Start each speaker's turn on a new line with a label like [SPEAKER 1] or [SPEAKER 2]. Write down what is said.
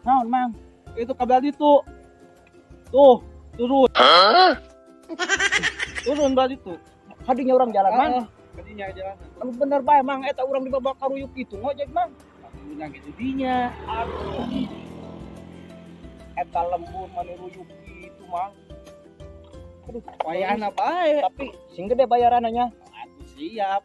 [SPEAKER 1] Naon, Mang?
[SPEAKER 2] Itu kabel itu. Tuh, turun. Turun belah itu.
[SPEAKER 1] Kadinya urang jalan, Mang.
[SPEAKER 2] Heeh, kadinya jalan.
[SPEAKER 1] Anu bener bae, Mang, eta urang dibawa karuyuk itu ngojek, Mang.
[SPEAKER 2] Atuh gitu dinya.
[SPEAKER 1] Aduh. Eta lembur mani ruyuk gitu, Mang. Aduh,
[SPEAKER 2] Wayahna bae.
[SPEAKER 1] Tapi sing gede bayarannya.
[SPEAKER 2] Atuh siap.